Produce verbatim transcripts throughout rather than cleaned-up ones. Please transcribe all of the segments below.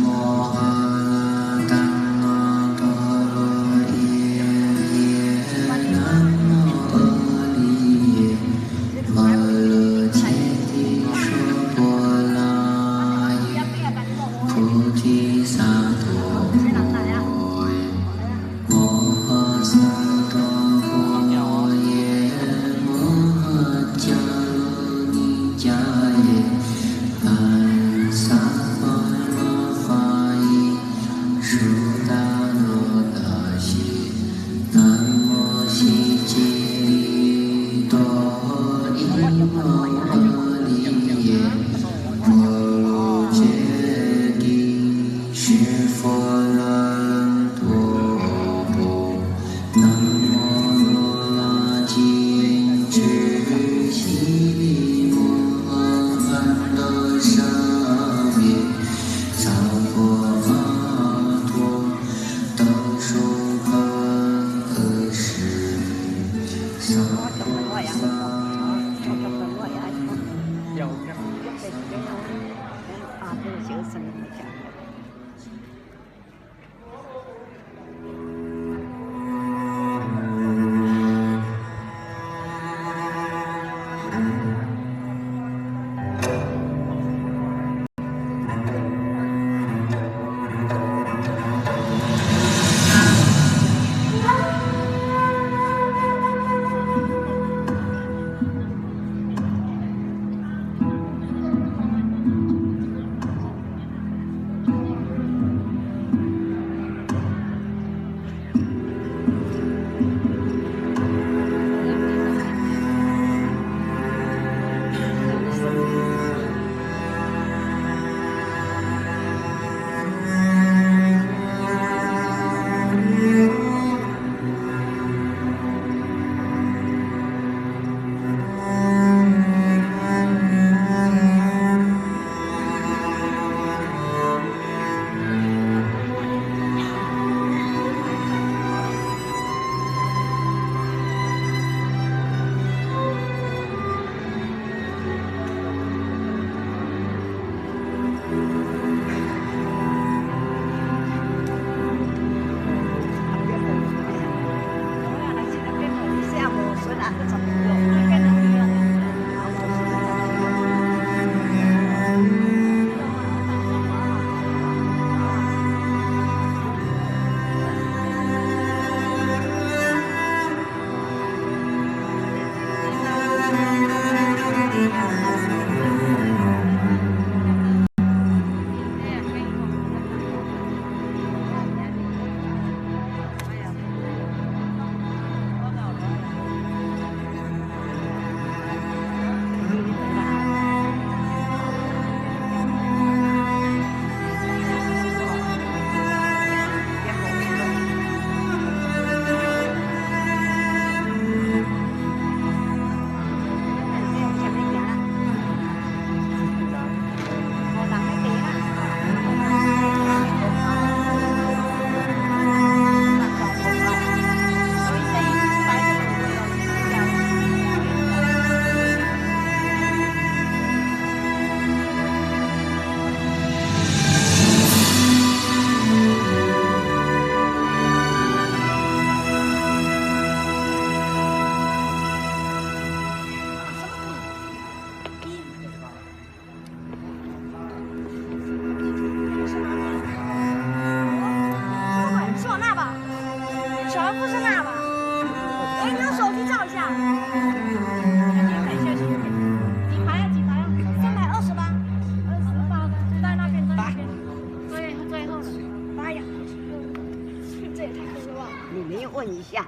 摩哈达那陀罗耶耶南摩阿利耶，摩罗揭帝舍波那耶，菩提萨埵耶。 摩哈萨埵摩耶摩哈迦卢尼迦耶，班萨巴罗法伊，苏达罗达西，南摩悉吉利多伊摩阿利耶，摩罗揭帝 舍佛那陀婆，南摩罗那金智悉利摩哈般多沙耶，萨婆阿陀多苏婆萨婆萨。是我那吧？小孩不是那吧？哎，你用手机照一下。几排啊？几排啊？三百二十八。二十八，在那边，在那边。最，最后的。哎呀，这也太黑了吧！你没有问一下。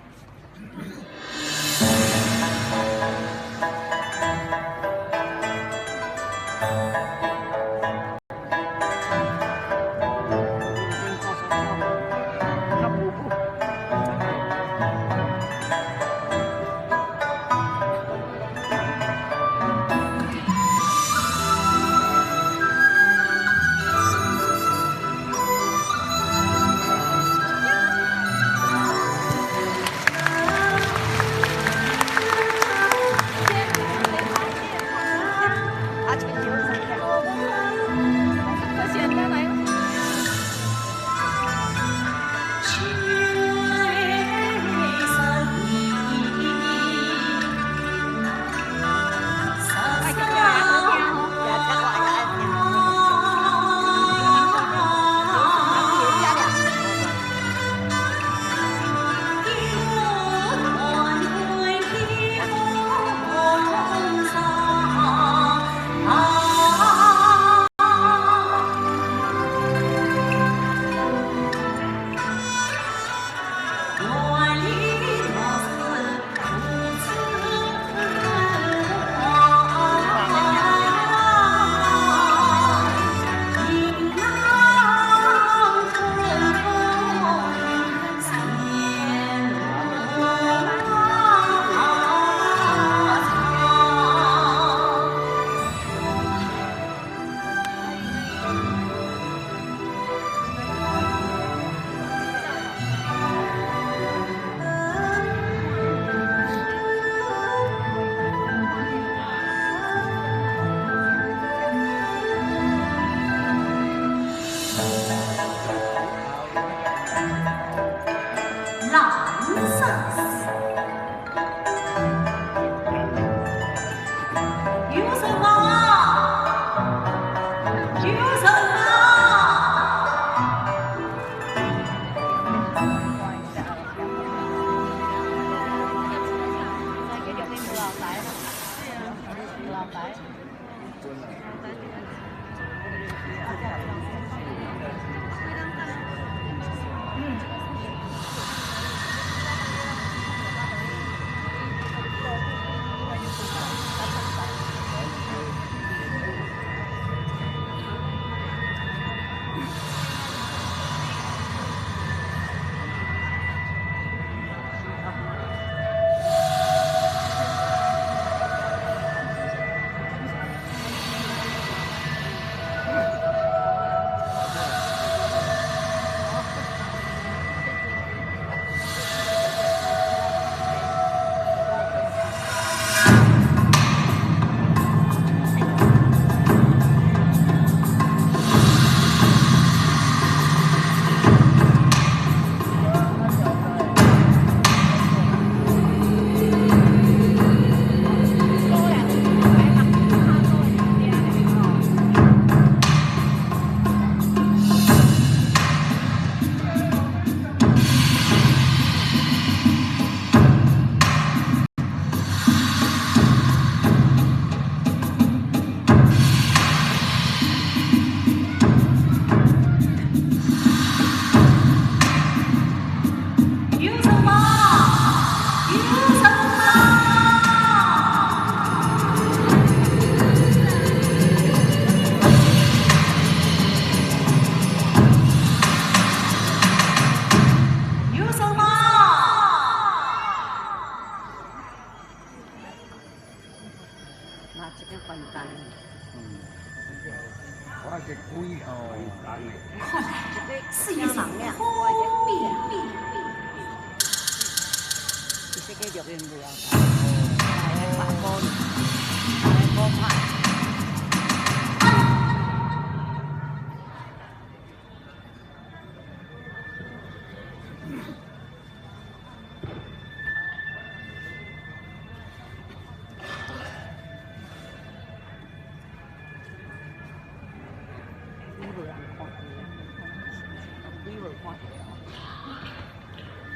看来是一场好比啊。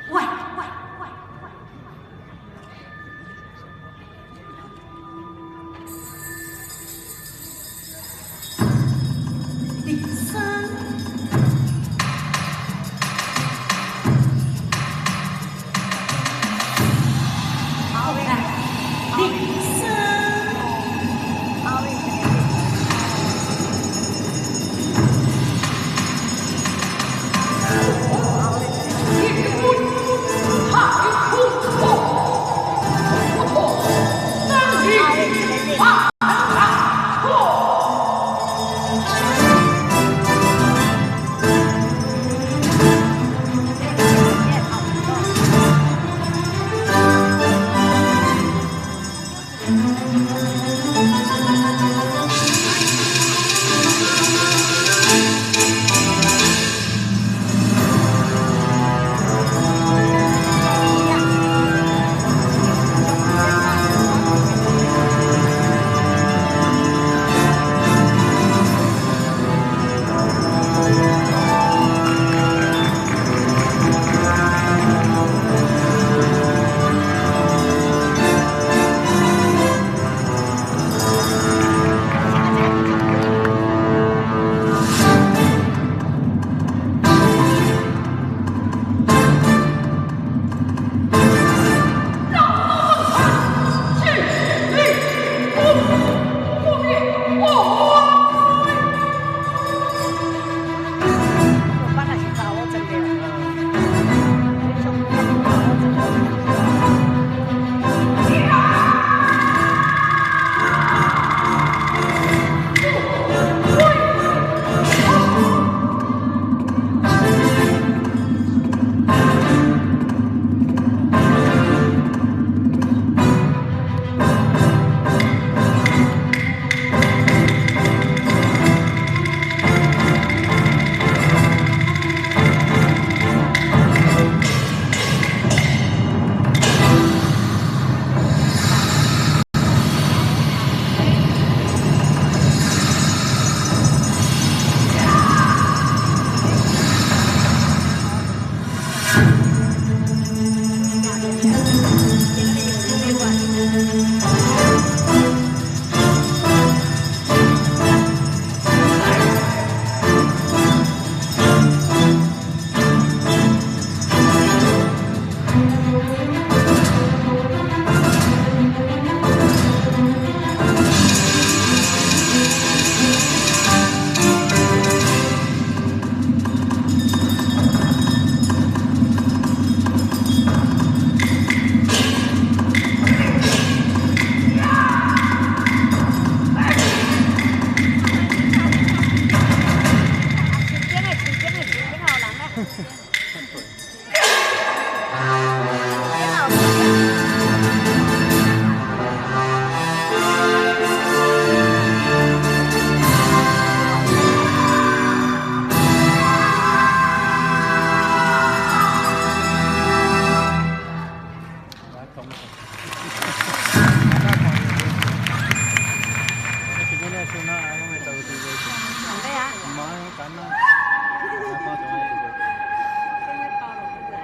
喂，喂，喂，喂。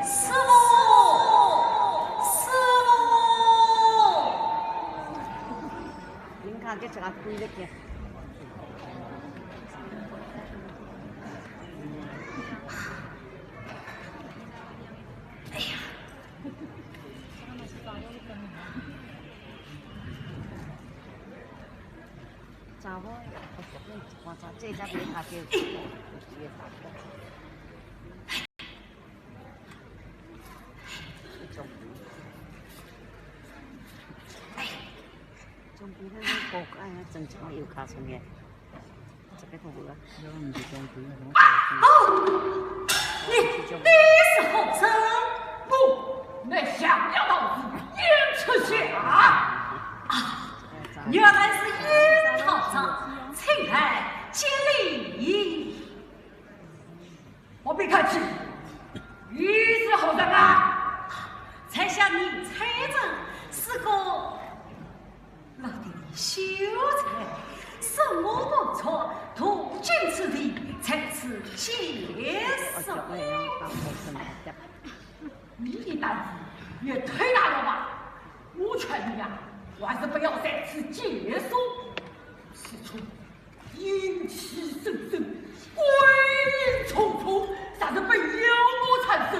师傅，师傅。您看，这是俺闺女的。 查某，我说，这家别他给，别他给。总比那个高个，哎呀，正常有卡成的。哦，你，你是何人？我乃降妖道士燕赤霞。啊，原来是燕道长，请来见礼。不必客气，你是何人啊？在下宁采萍，是个 落地秀才，什么不错，途经此地，在此解手。你的胆子也忒大了吧？我劝你呀，还是不要在此解手。此处阴气森森，鬼影重重，若是被妖魔缠身，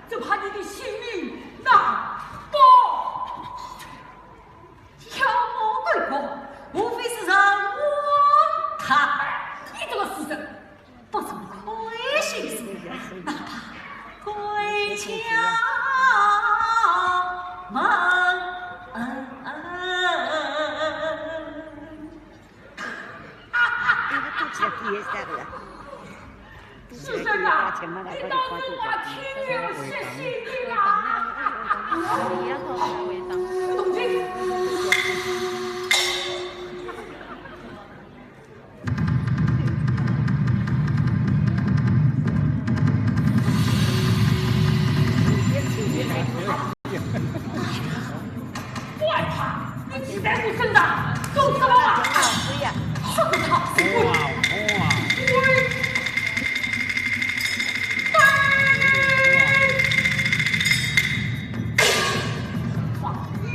只怕你的性命难保。 妖魔鬼怪，无非是人亡他害。你这个书生，不是亏心事，哪怕鬼敲门。书生啊，你倒是还挺有信心的啦。动静。怪他，你骑在我身上，够吃饱啊！这个讨死鬼！鬼！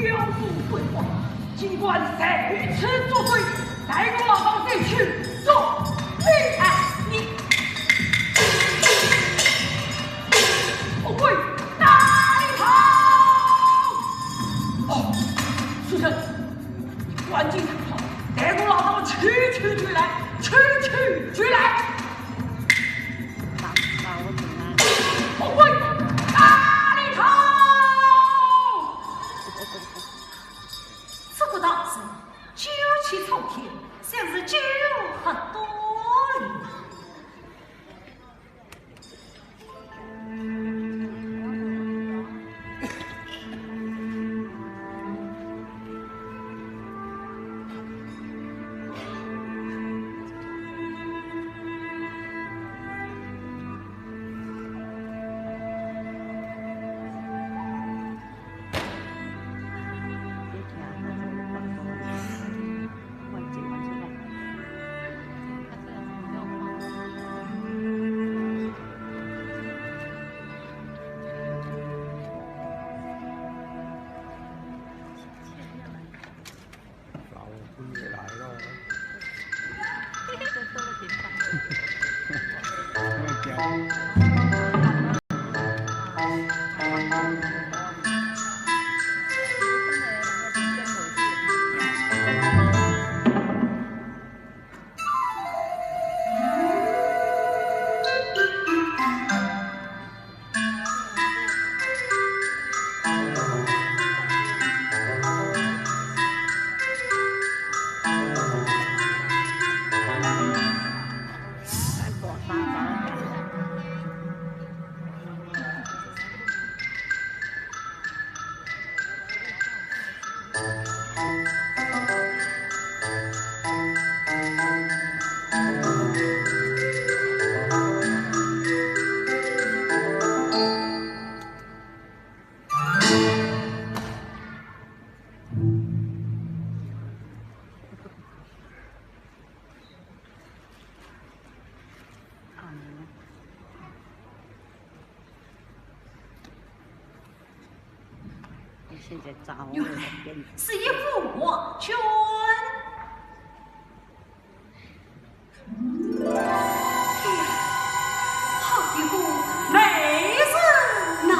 妖魔鬼怪，竟敢在此作怪！ 待我老道前去捉你！哎，你，富贵哪里逃？哦，书生，你赶紧逃！待我老道去去追来，去去追来！富贵哪里逃？这个道士 酒气冲天，像是酒喝多了。现在找我的原来是一副黄绢。哎呀，好一个美人呐！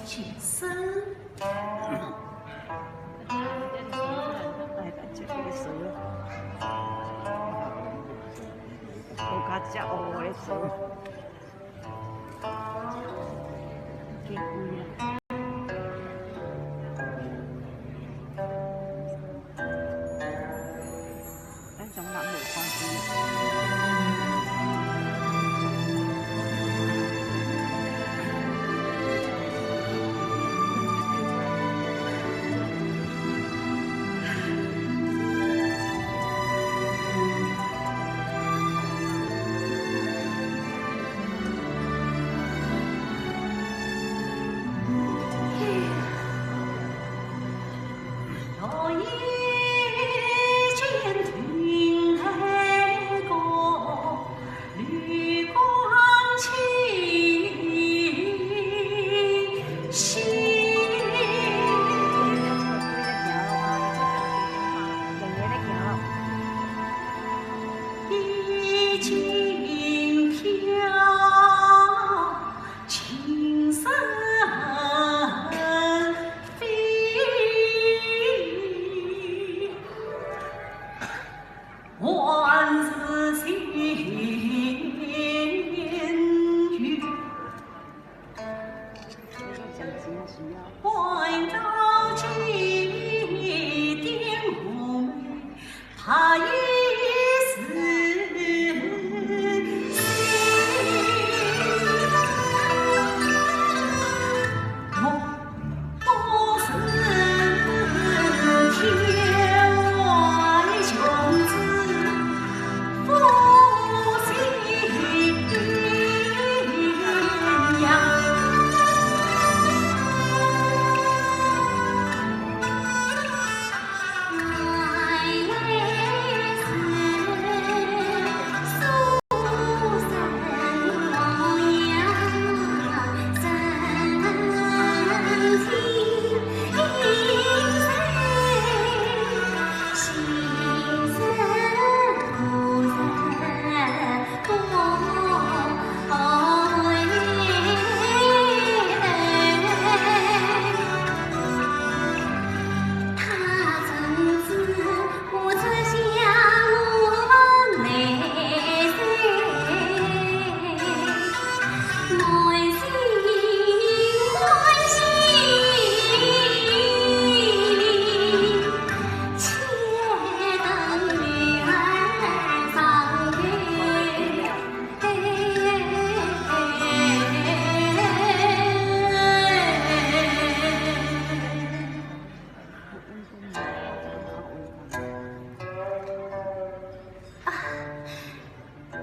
起身。哎，这个手，我看这样，哦，我的手。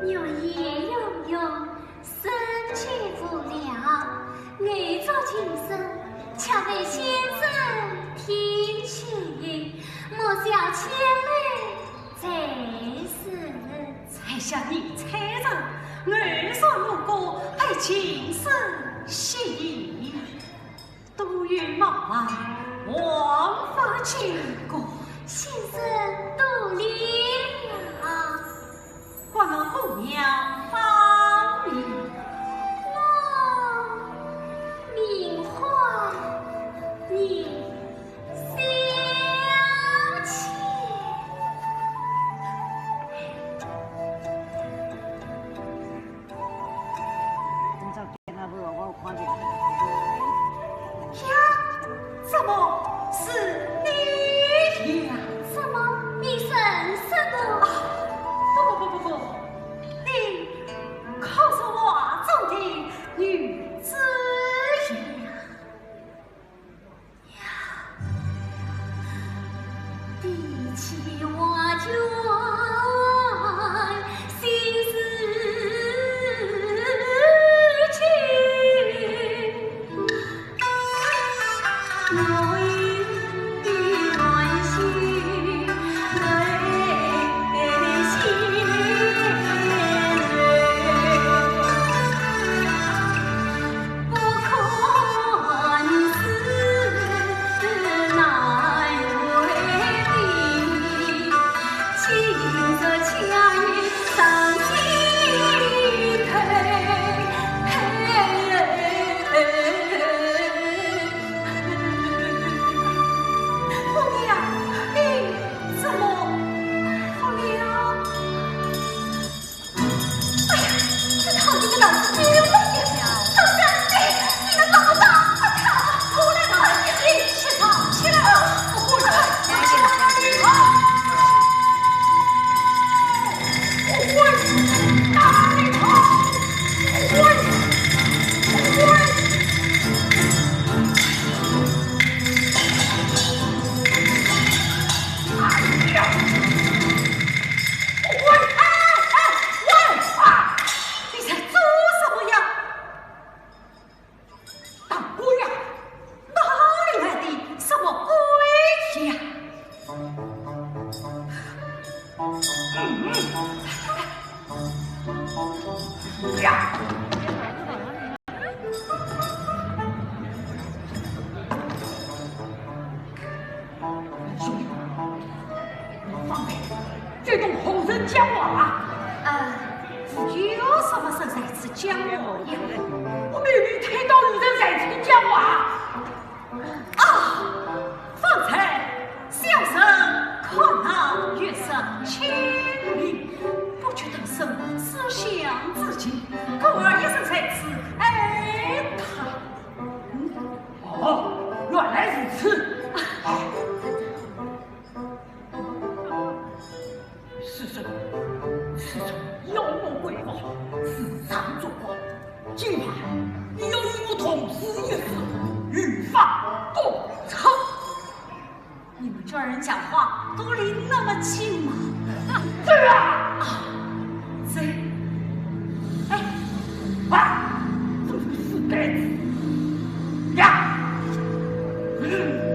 欲言又欲，身体不了，眼作情深，却被先生听去，莫笑千里才是。才笑你猜着，我说如果被情深吸引， 都与马王王法经过。先生多礼了。关老夫呀！兄弟，方才这种吼声讲话啊？啊，有什么人在此讲话呀？我明明听到有人在此讲话。 啊，方才小生看到月色清明，不觉当时思乡之情，故而一人在此哀叹。嗯，哦，原来如此。啊。 是说，此处妖魔鬼怪，时常作怪，今晚你要与我同死一死，与法共仇。你们这儿人讲话都离那么近吗？对啊！啊，对。哎，啊，这个死呆子呀！嗯。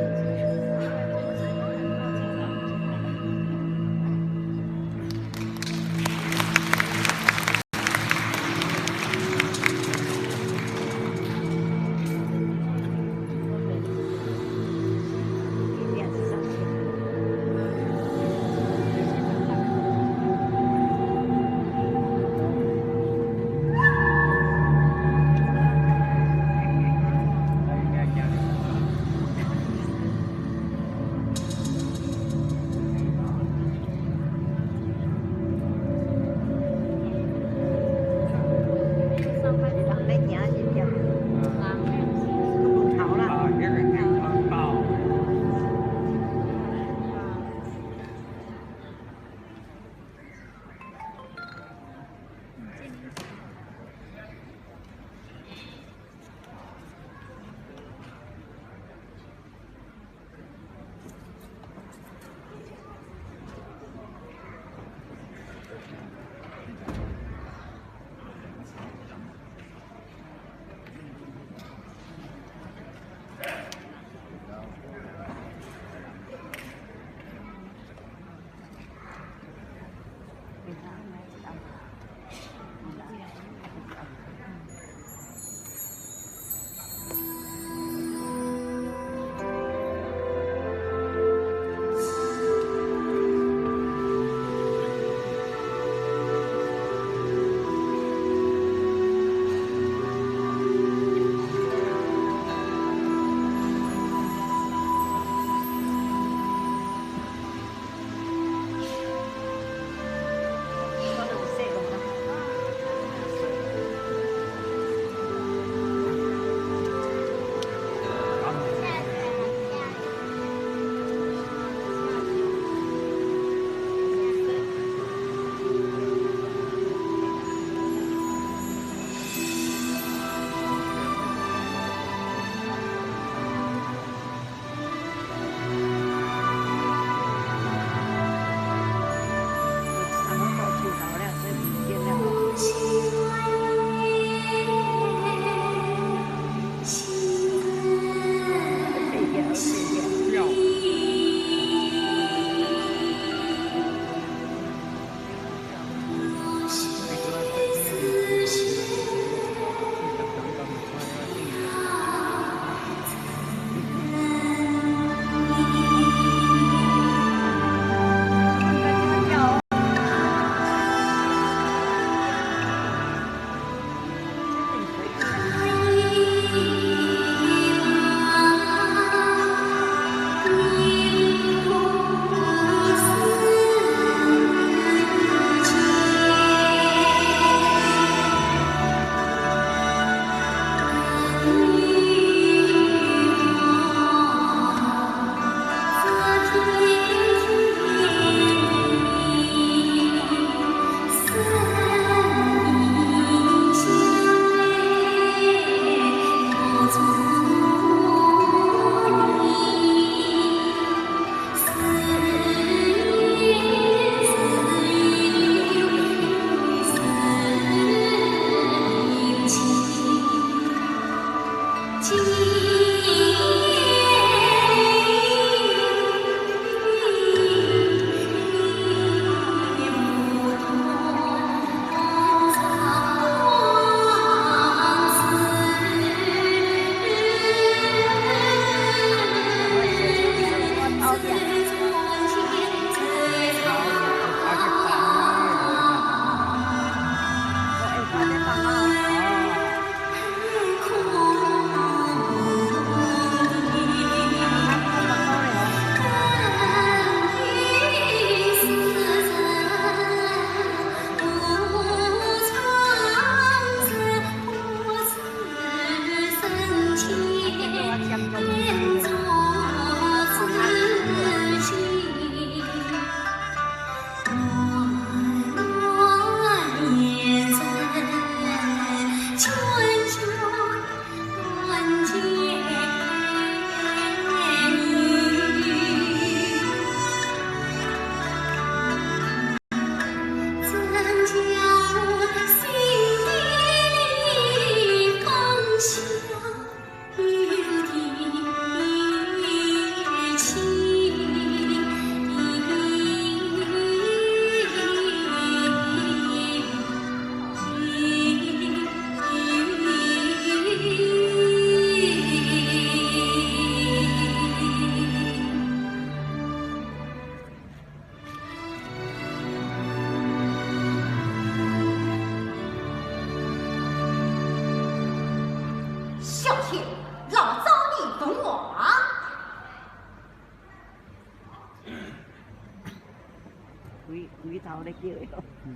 回，回头来叫哟。嗯。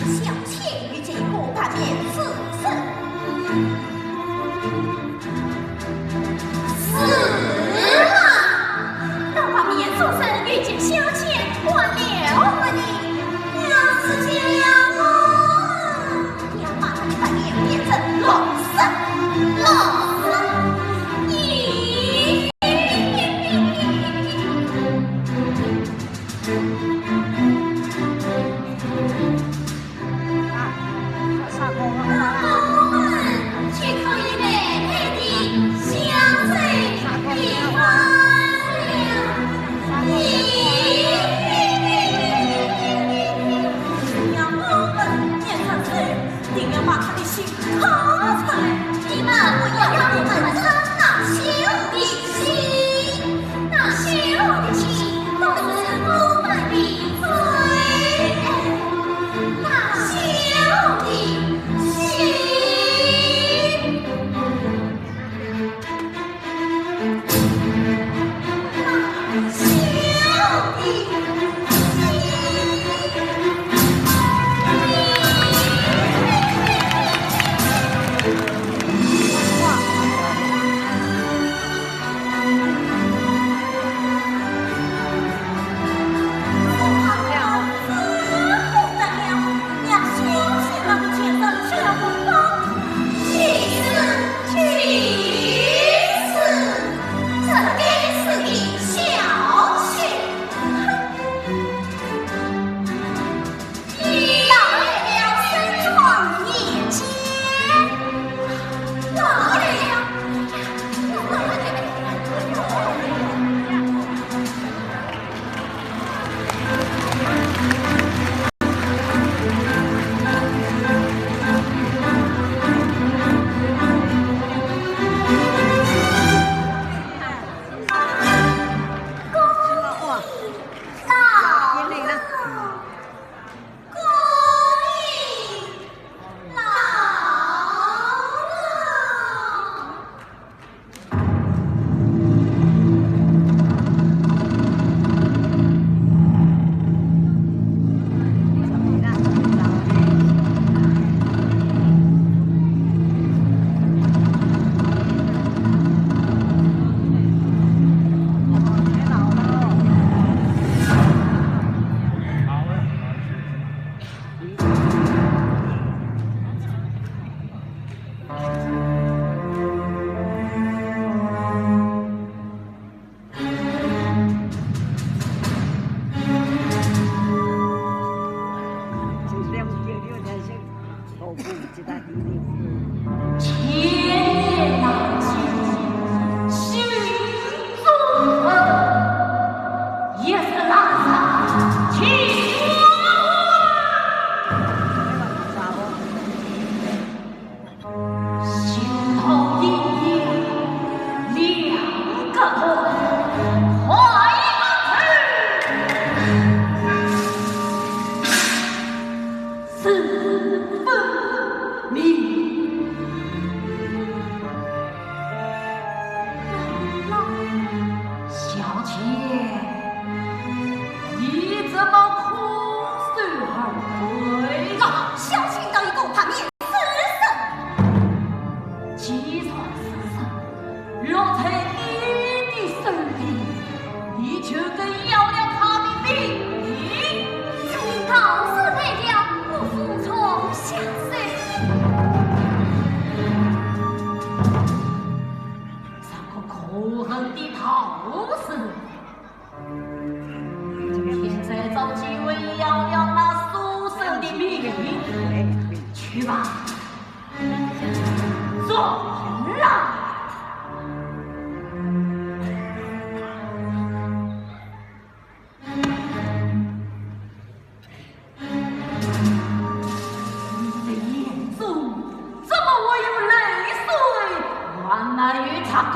小姐遇见一个白面书生。 是吗？那白面书生遇见小姐，完了。我问你，要是见了我，要把他的白面变成绿色，绿色。你。 啊，上工了。老公们，去可以美美的享受一番了。咦，让我们变成谁？定要把他的心看出来。你们不要让我们伤那兄弟心。 那些我的情都是我们的罪，那些我的心，那些我的心。 老来了，身壮年间。老来了，老来了。恭喜老。 恭喜老。 千年难见，心中恨，一时难上青云。心头阴阳两隔断，快把头是分明。小姐，你怎么空手而归？我小青到一个白面书生。既然书生落在你的手里， 你就该要了他的命。小青告辞来了，我服从下山。这个可恨的道士，今天再找机会要了那书生的命。去吧。 转来！你的眼中怎么会有泪水？还来与他滚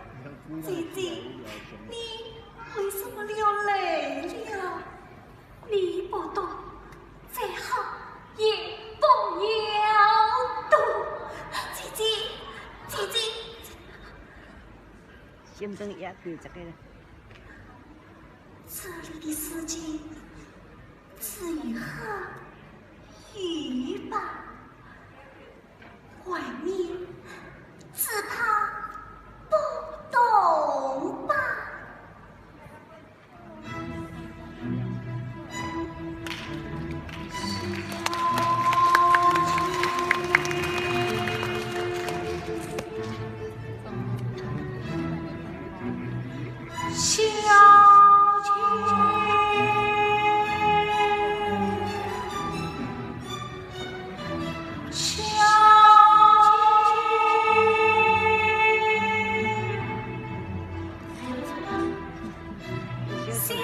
姐姐，你为什么流泪了？你不懂，再好也不要懂。姐姐，姐姐，心中也对这个。这里的世界只有黑与白，外面只怕不懂吧。 小姐，小姐，小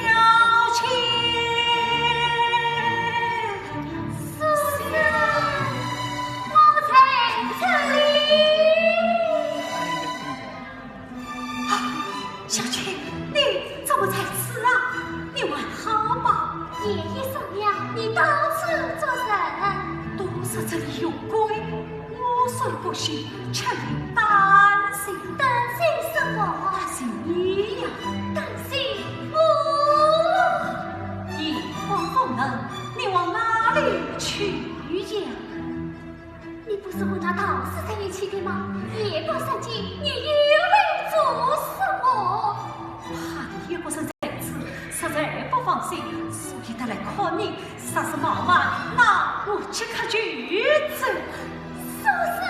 姐。 苏轼，我在这里。啊，小姐，你怎么在此啊？你还好吗？爷爷说了，你到此作甚？都说这里有鬼，我虽不信，却也担心。担心什么？担心你呀。担心我？夜半风冷，你往哪里去呀？你不是和那道士在一起的吗？夜半三更，你又来做什么？怕你一个人在此，实在不放心，所以特来看你。若是冒犯，那我即刻就走。苏轼，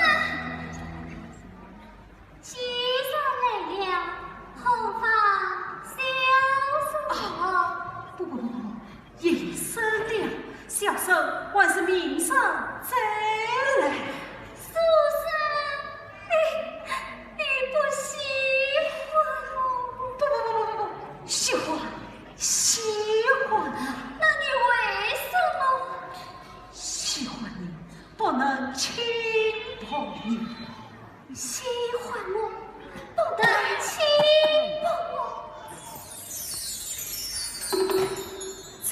既然来了，何妨小生？啊，不不不不不，夜已深了，小生还是明日再来。苏轼，你，你不喜欢我？不不不不不不，喜欢，喜欢啊！那你为什么？喜欢你，不能轻薄你。喜欢我，不能轻薄我。这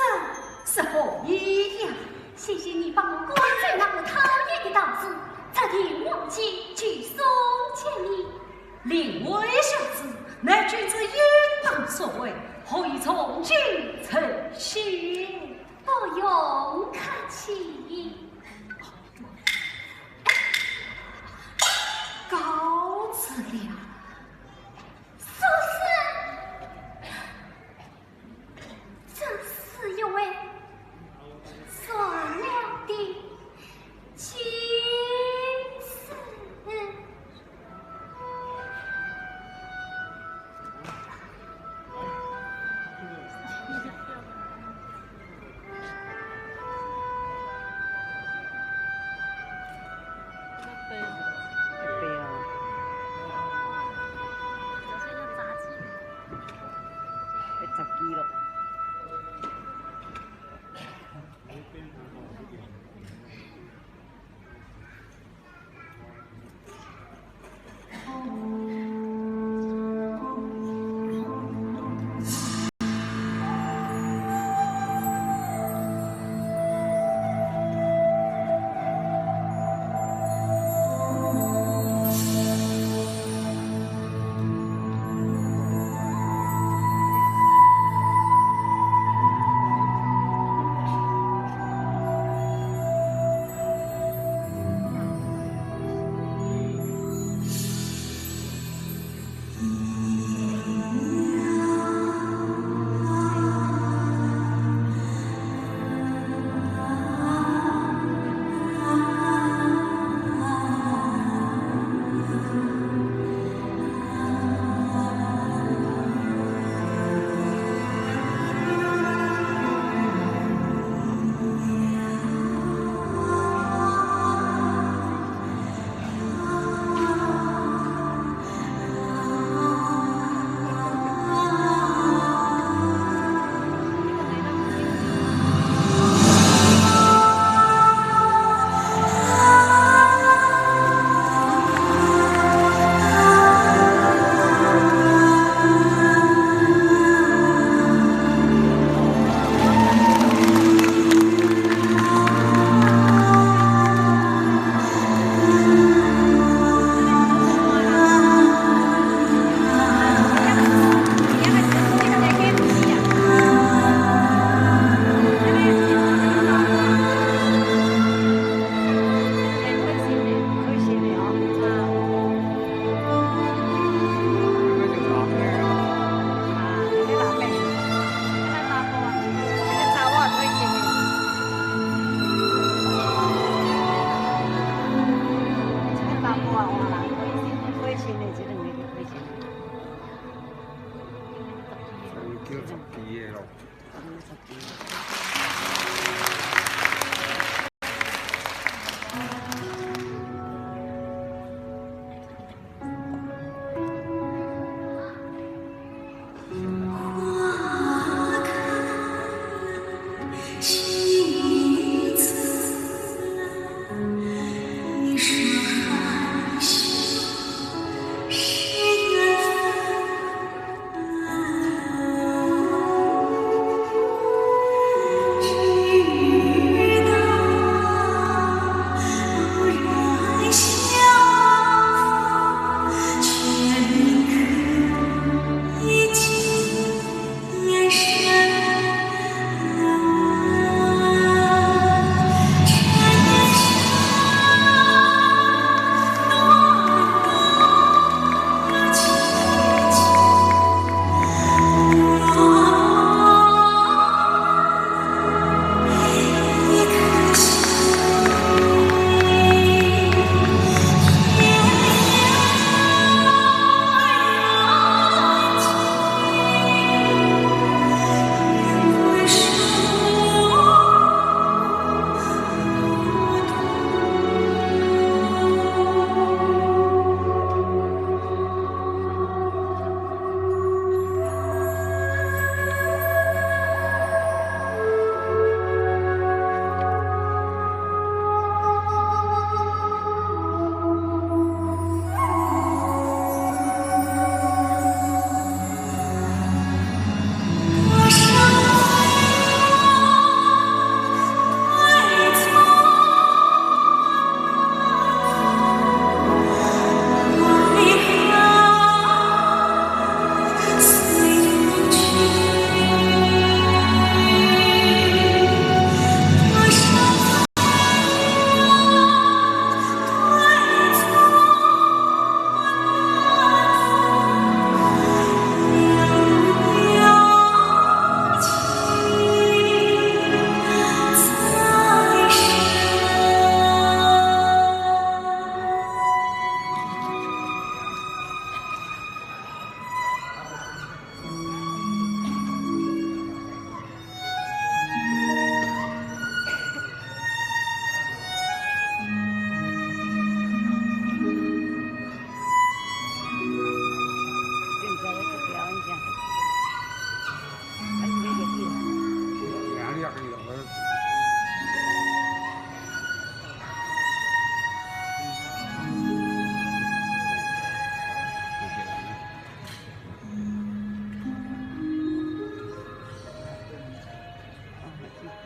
是何意呀？先前你把我赶走那个讨厌的道士，这条黄金就送给你。令狐小子，乃君子应当所为，何以从今成谢？不用客气。告辞了。苏轼，这是一位善良的君子。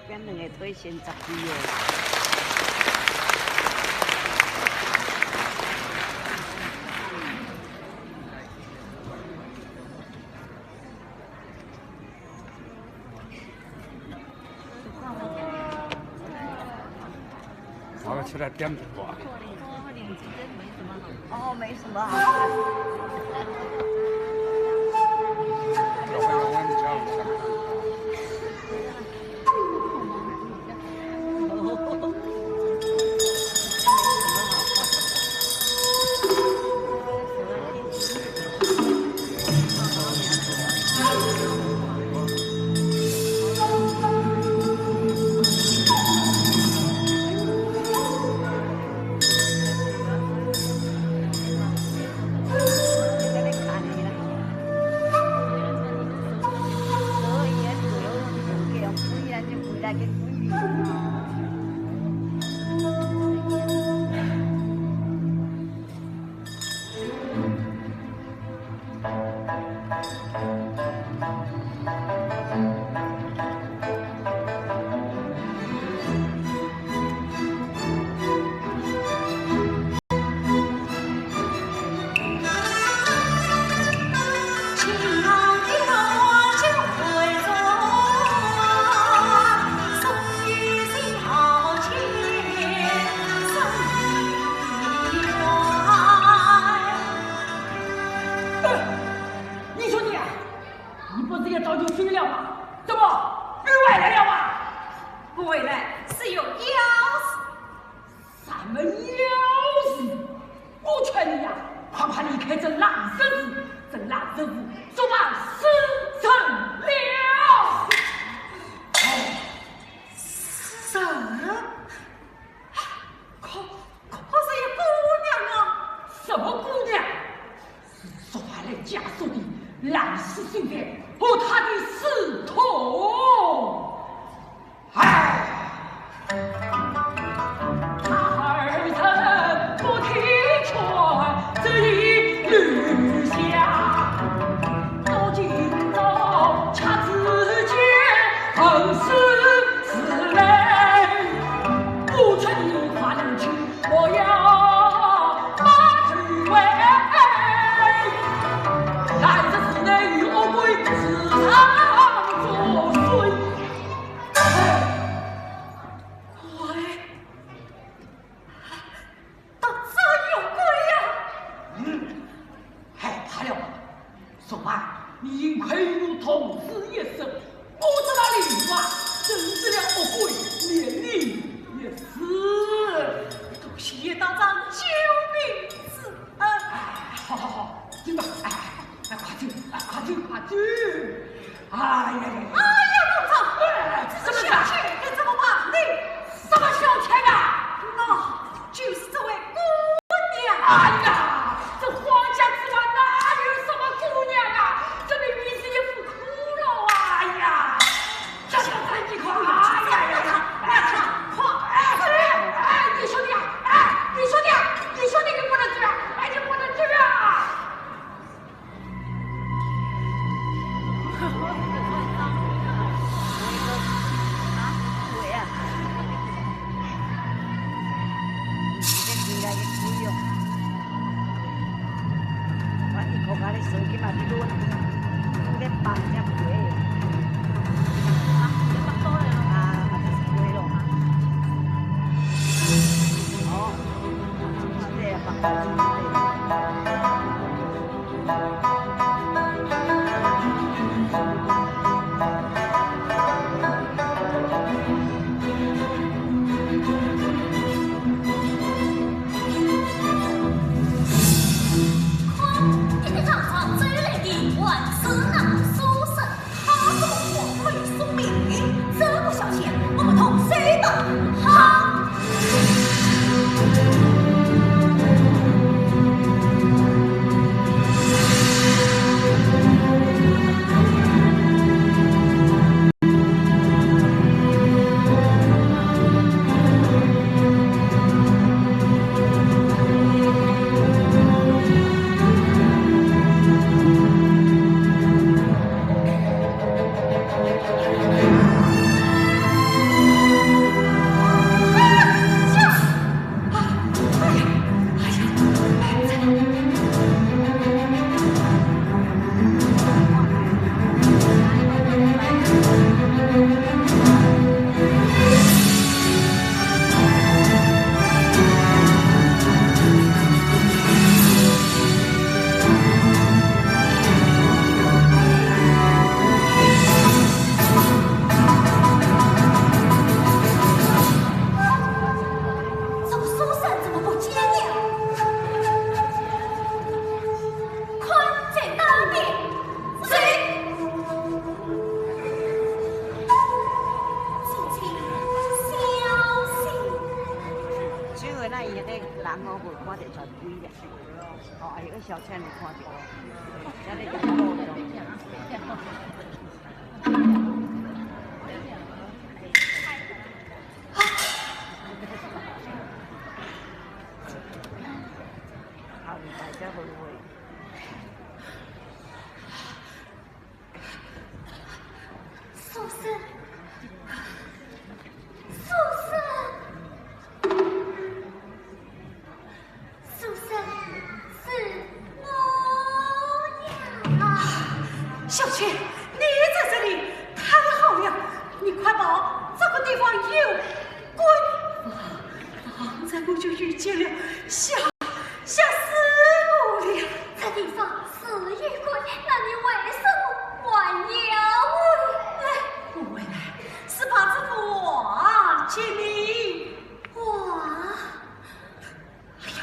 搿能个推选十几个。 好了，吃点点吧。哦，没什么好吃。大胆有鬼呀！嗯，害怕了吗？松柏，你幸亏有童子一身，我这把利剑啊，震得了恶鬼，免你一死。多谢叶道长救命之恩。哎，好好好，走吧，哎，哎，快走，哎，快走，快走。哎呀呀呀！哎呀，道长，哎，这是小姐，该怎么办呢？什么小姐呀？那就是这位姑娘。哎呀，这皇家之外哪有什么姑娘啊？这明明是一副骷髅啊！哎呀，这小子，你看，哎呀呀呀，哎呀，快，哎，哎，哎，你兄弟啊，哎，你兄弟啊，你兄弟，你不能这样，哎，你不能这样。 看，你这早上走来的还是那书生。 他这么光辉送命，这个小姐，我们动手吧。好。这个书生怎么不见了？看，在那边。谁？请请小心。今后呢，现在男孩子花得穿贵的。 哦，哎，有小钱你看见哦，现在就够了。好，你大家会不会？ 书生，书生，书生是我呀。小姐，你在这里，太好了！你快跑，这个地方有鬼。啊，刚才我就遇见了，吓，吓死我了。这地方 是一个，那你为什么还要回来？我回来是把这幅画借你。画？哎呀！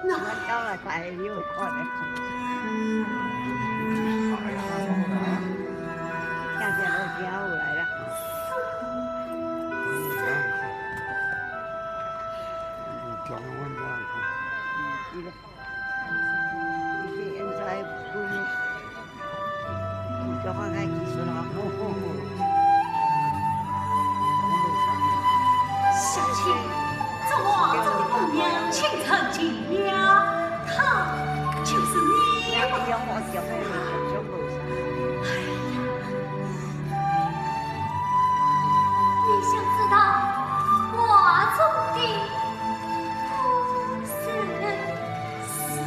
那到了，快又过来。看见我家伙来了。哎呀，你想知道画中的故事？是，是，是。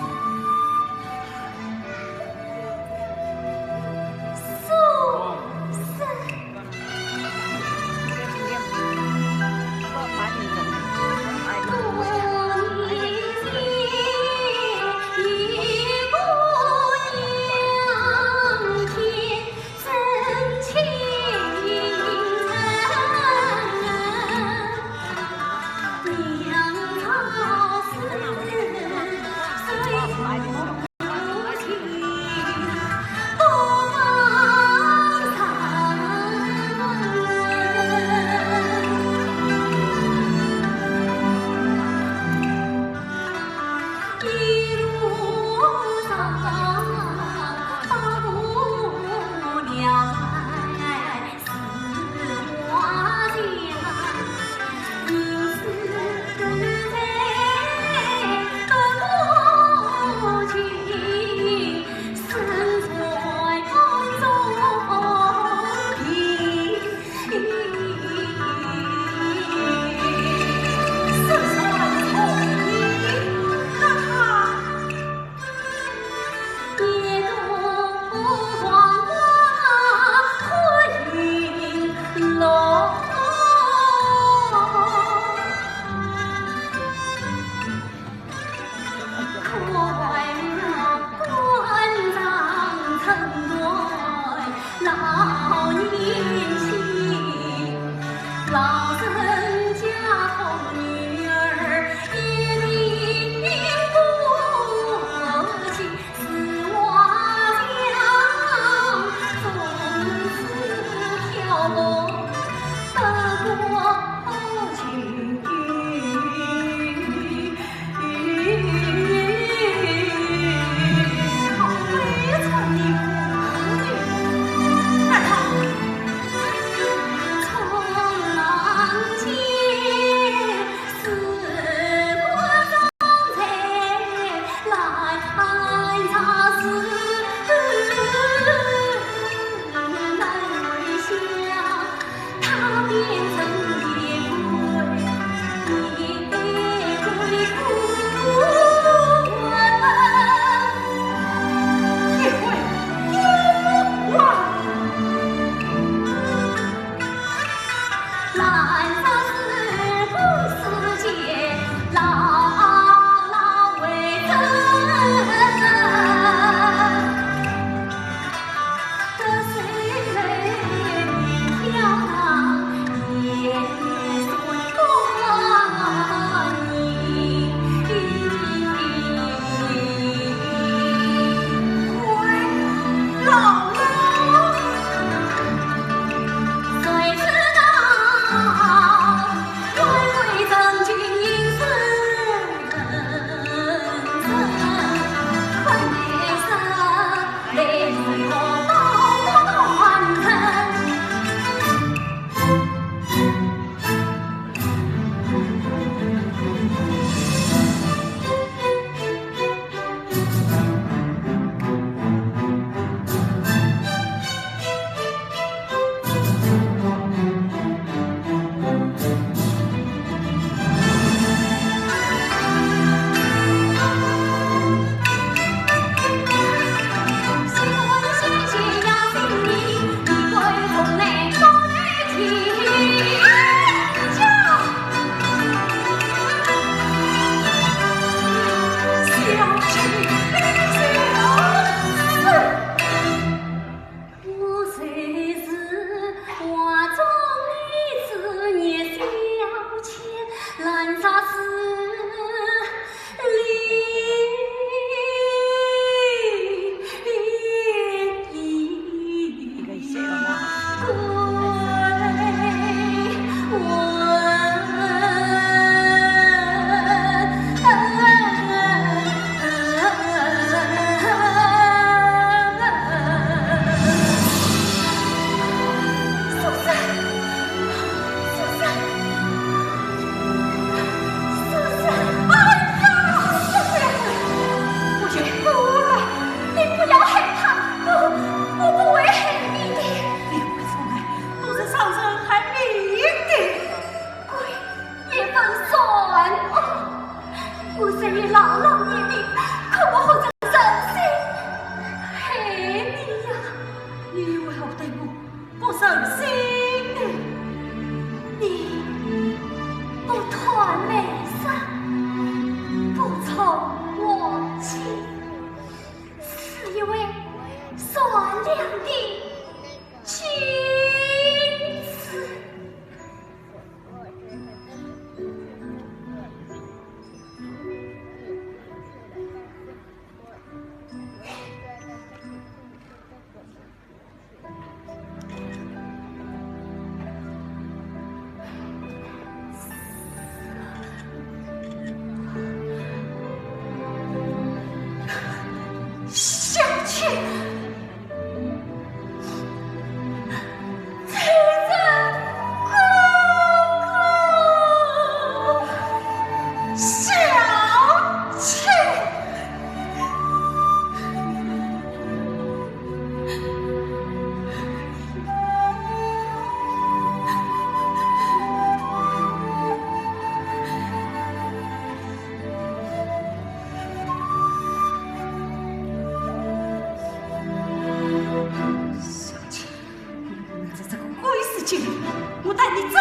我带你走。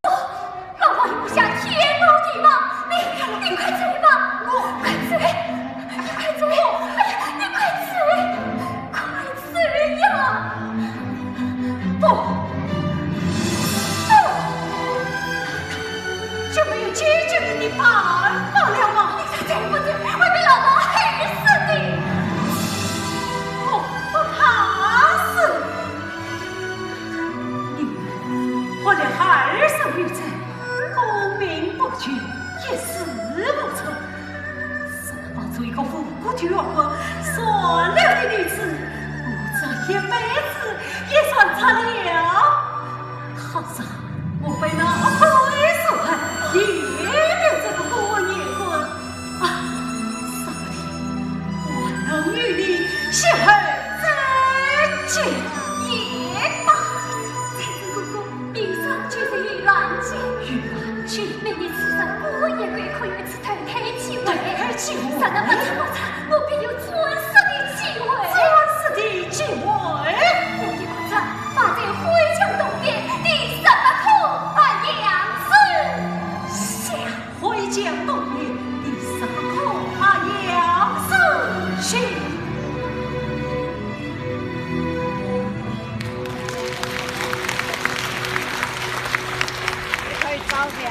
不，老王与我下天罗地网，你，你快走吧，我快走，你快走，哎呀，你快走，快走呀！不，不，就没有解救你的办法了吗？你再走不走，会被老王害死的。我不怕死。 女儿患了二十余载，功名不绝，一事无成。若把这一个无辜的冤魂算了的女子，我这一辈子也算值了。倘若我被那鬼所害，也没有这个孤魂野鬼。 啊，说不定我能与你邂逅再见。也罢，财神公公，明日就是盂兰节。盂兰节？每年此时孤魂野鬼可有一次投胎机会。投胎机会？若然不出不差，我便有转世的机会。转世的机会？我的功劳放在回疆东边的什么空白杨树下。 回疆东边的什么空白杨树下。可以招的啊。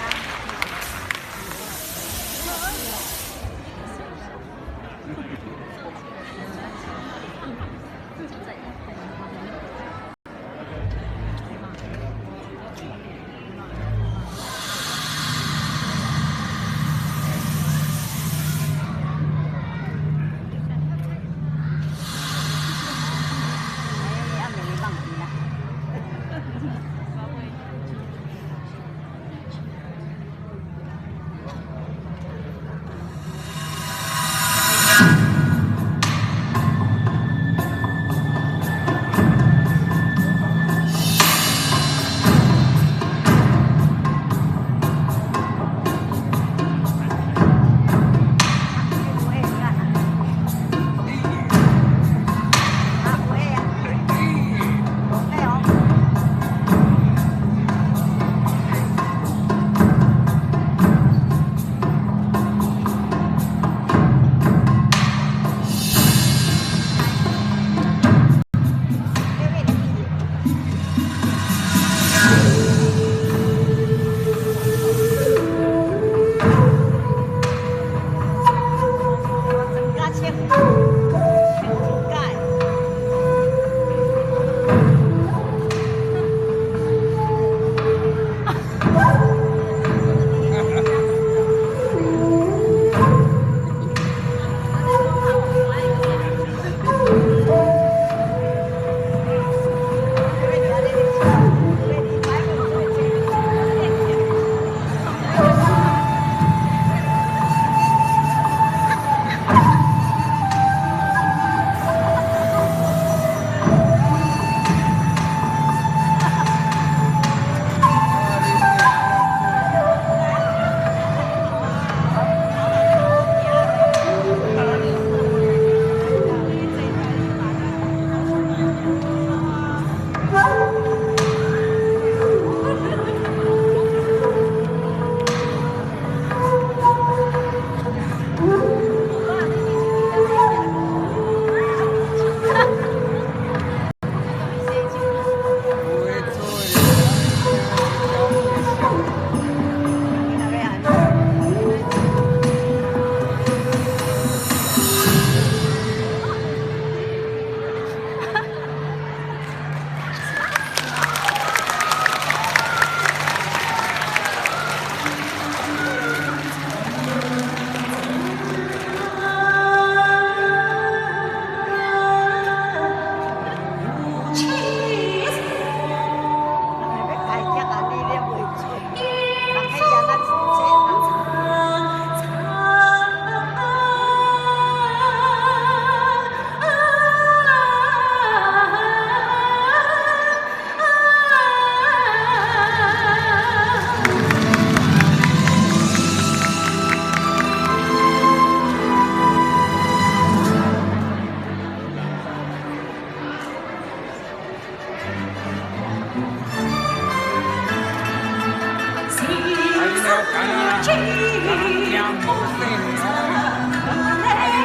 两公分，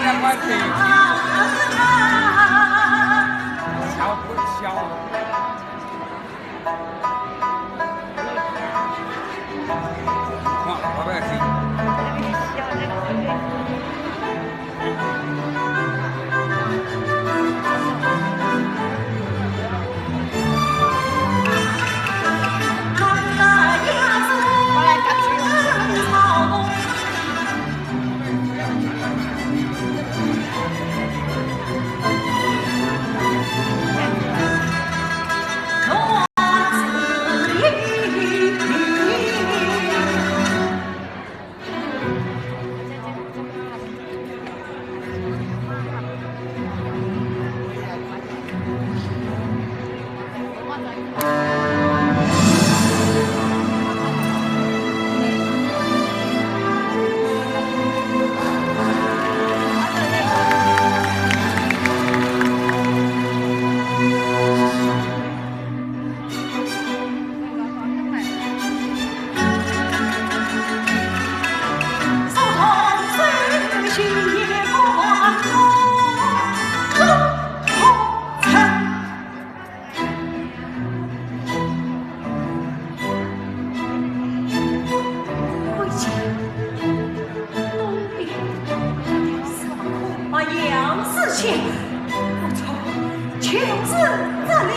两块钱，小不小？哇，老百姓。啊，杨四千，不错，就是这里。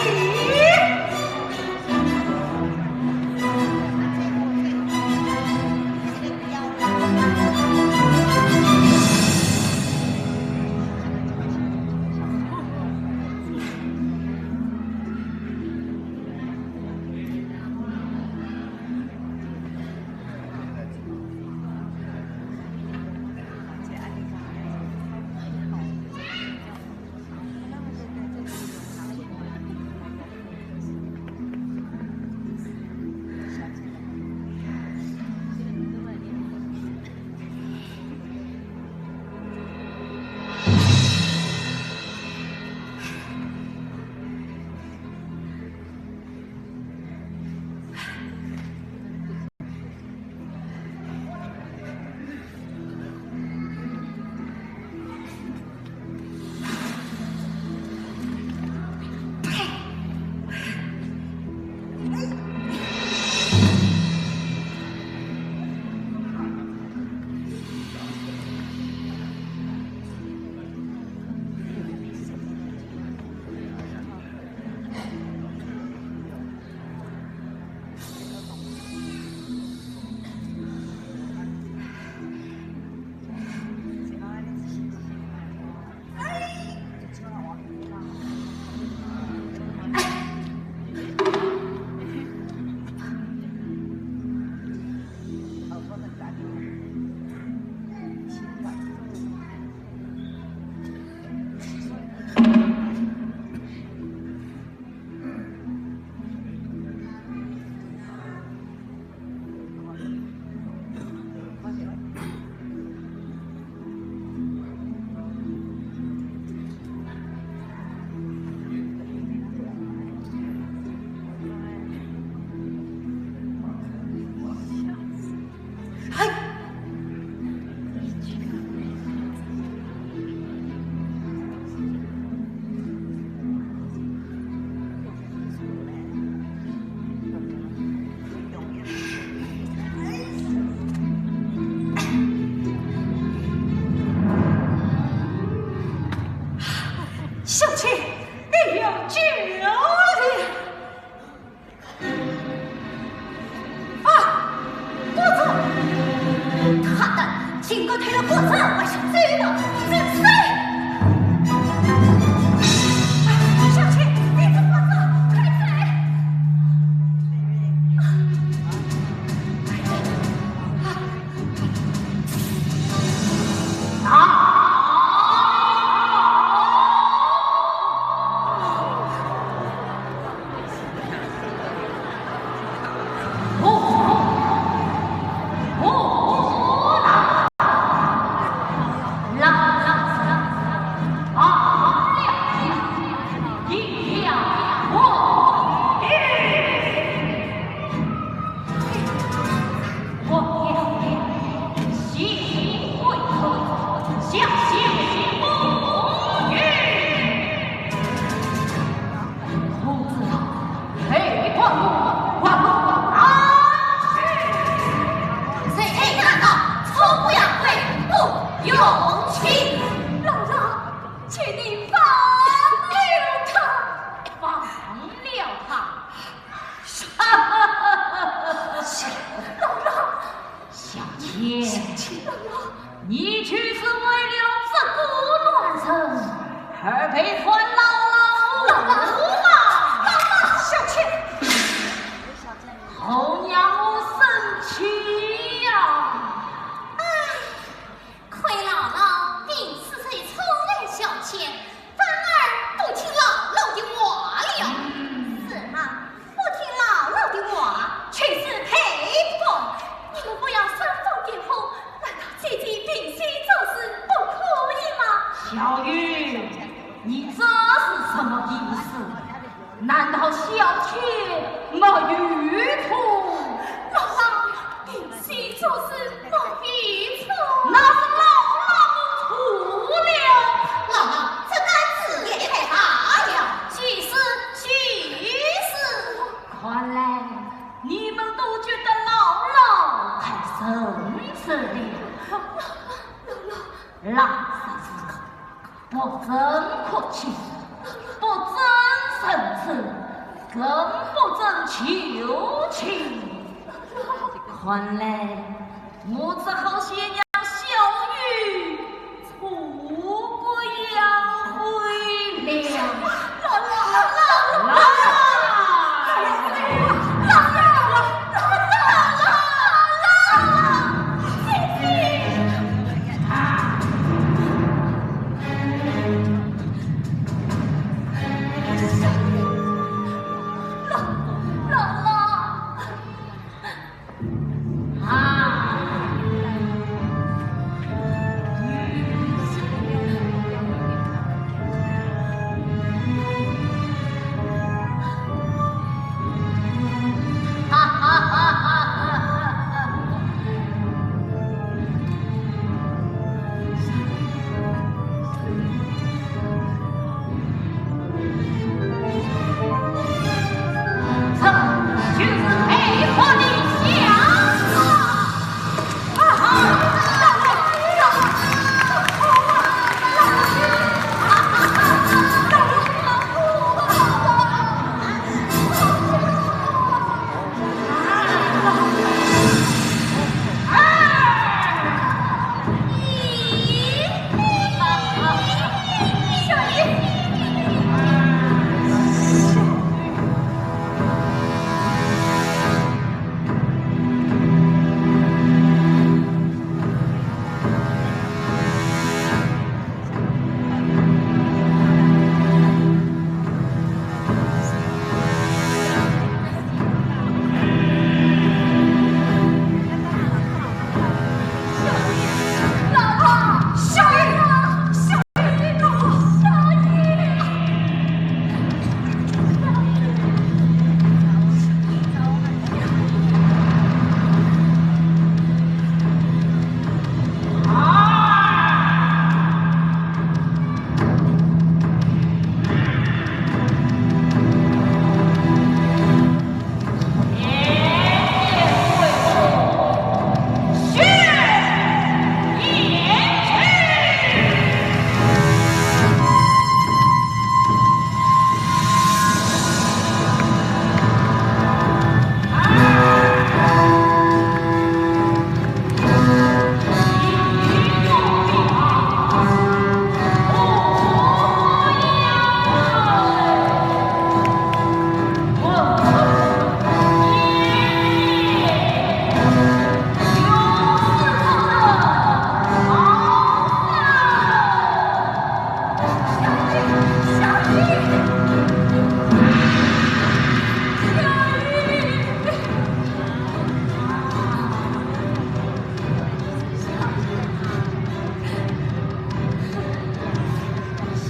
小姐，你有救了。 啊，国子！他的，竟敢偷了国子，还想走吗？住手！哎，小姐，你怎么了？快走！啊，快走！啊！背叛老老母啊！老老，小妾。好让我生气呀！唉，亏老老平时最宠爱小妾，反而不听老老的话了。嗯。是啊，不听老老的话，岂是配不得？你们不要煽风点火，难道姐姐平心做事不可以吗？小玉，你这是什么意思？难道小妾没有错？老老，平心做事没有错。那是老老错了。老老，这个字也太大了。就是，就是。看来你们都觉得老老太仁慈了。老老，老老。那是个 不争客气，不争生死，更不争旧情。看来我只好先让小玉出个洋回了。老老，老老，老老，姐姐。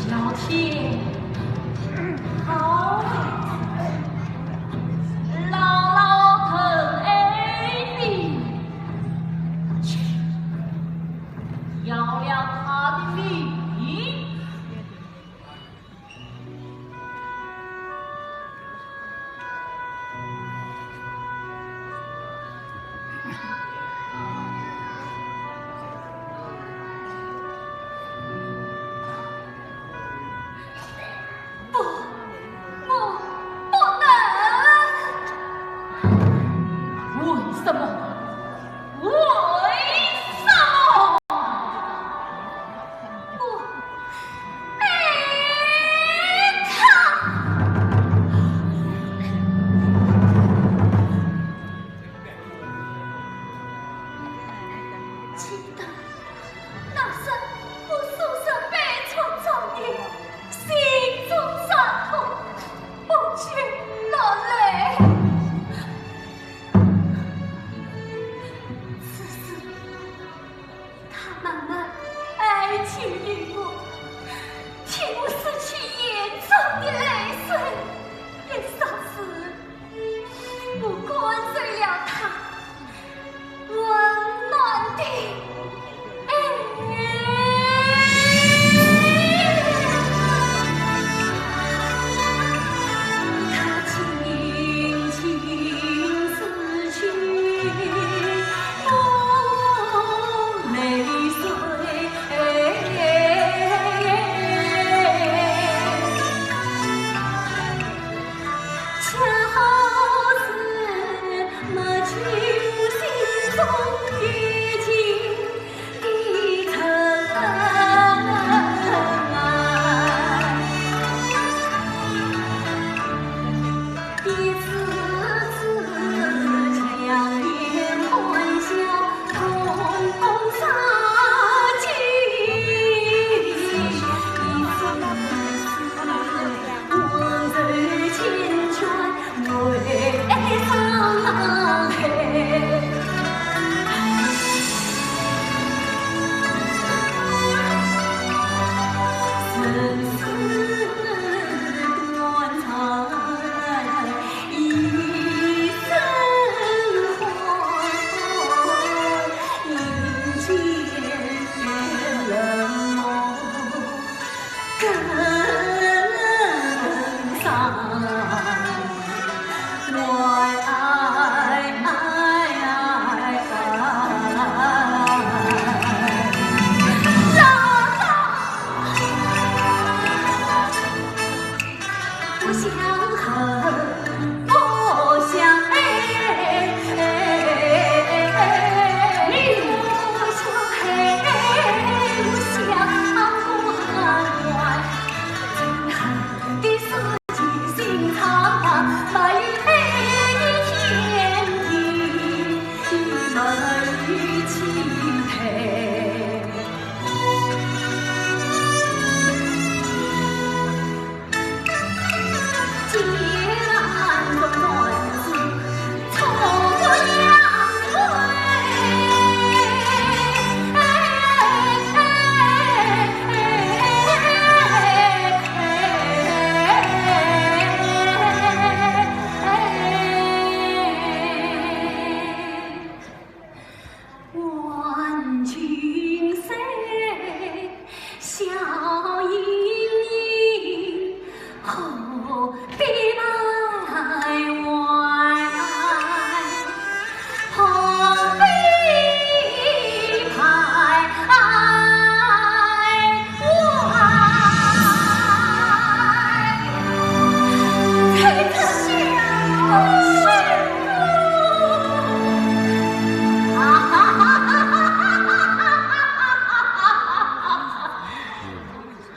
小姐，好，老老疼爱你，要了他的命。 不，我不能。为什么？为什么？我爱关照了他，温暖的。哎，他轻轻拂去我泪水。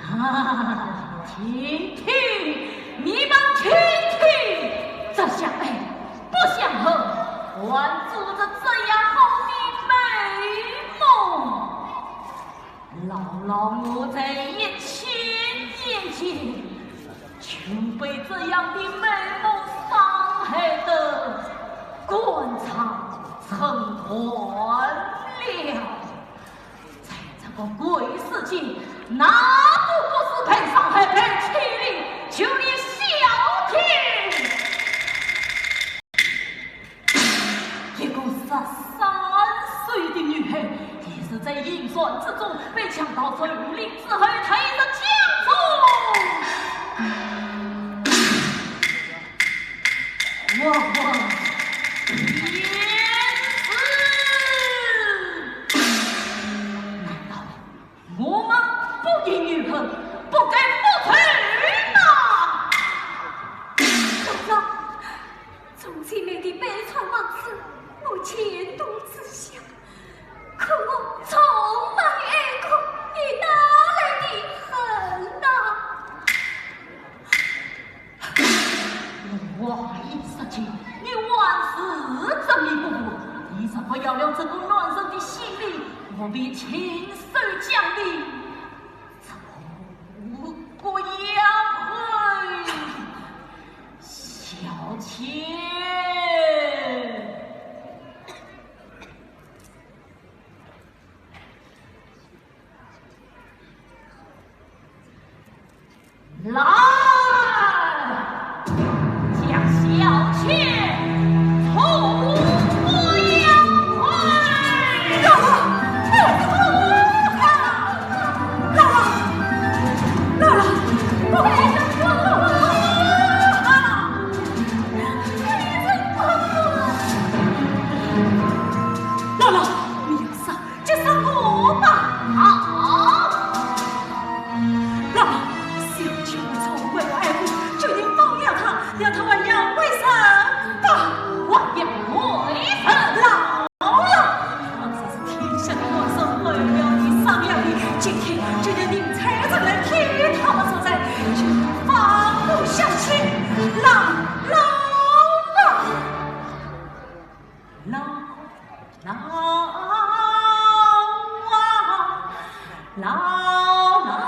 啊，听听，你们听听，这相爱不相合，还做着这样好的美梦。老老我在一千年前，就被这样的美梦伤害得肝肠寸断了。 在这个鬼世界，哪个不是被伤害、被欺凌？就连萧天，一个十三岁的女孩，也是在银川之中被强盗蹂躏之后，她也是家中 我我也是。难道我们不应怨恨，不该复仇吗？小张，从前你的悲惨往事，我全都知晓。 可我从没爱过，你哪来的恨呐？我话已说尽，你还是执迷不悟。你若不要了这个男人的性命，我便亲手将你 做个妖怪，小姐。来，将小姐老，你要杀就杀我吧。好。老，小姐为了爱护，决定放了他，让他还阳为神吧。还阳为神？老老，他若是天生的男生，为了你杀了你，今天就要人才出来替他们说在，就放不下去。老老老。 老老啊，老老啊。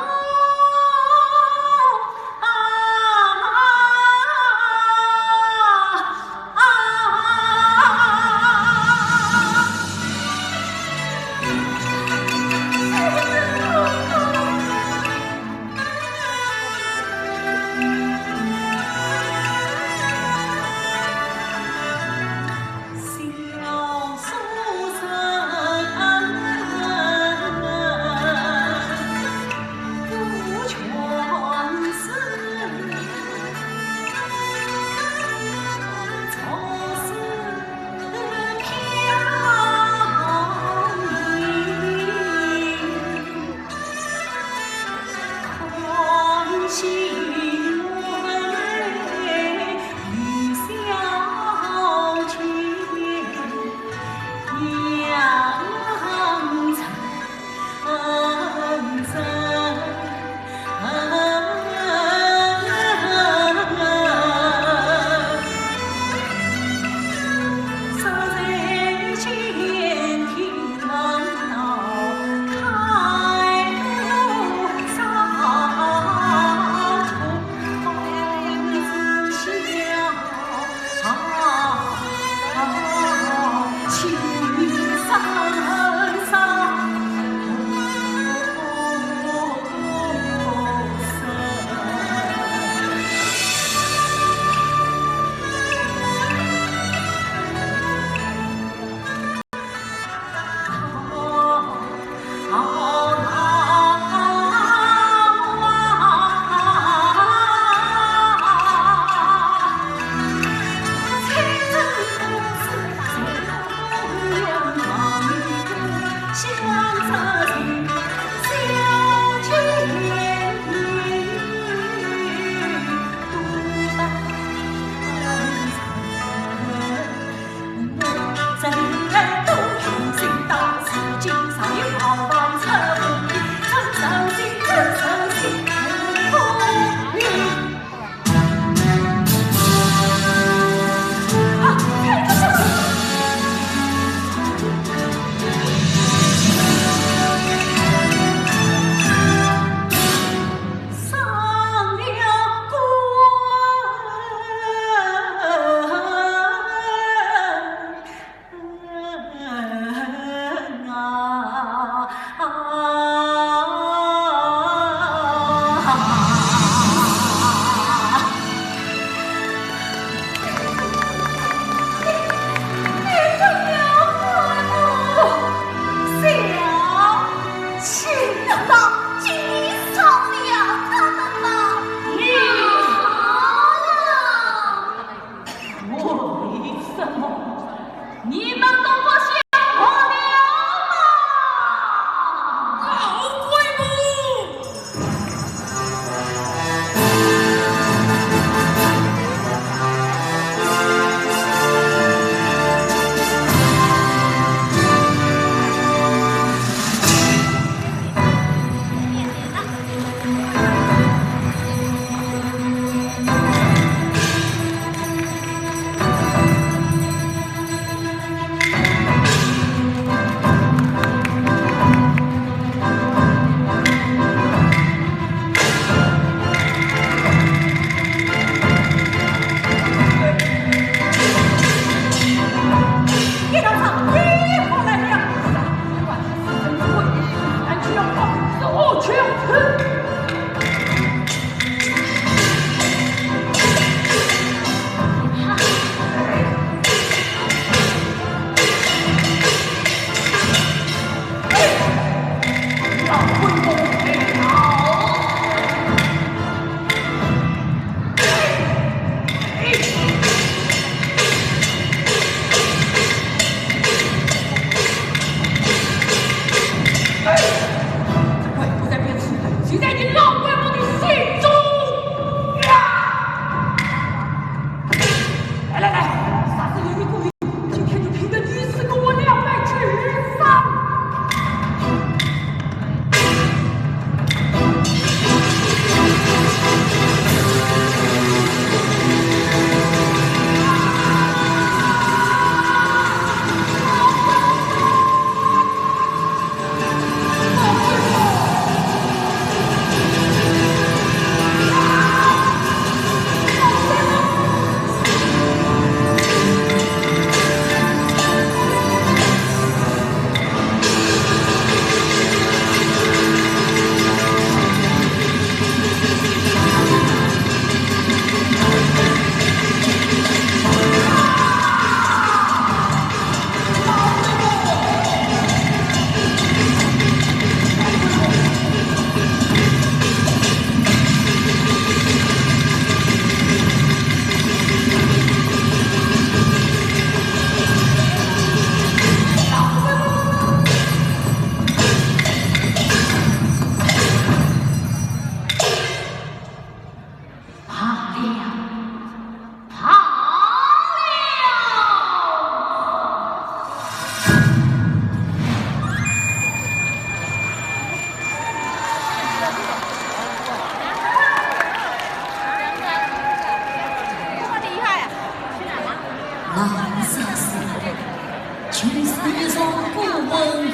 就是一首古文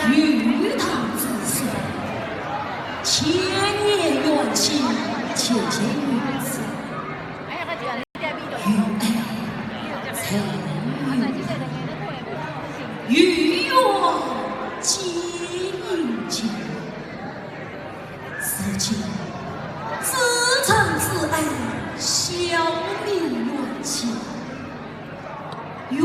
有唐之书，千年元气，切切有词。与爱才有，与愿见英杰。如今自怜自爱，消弭元气。愿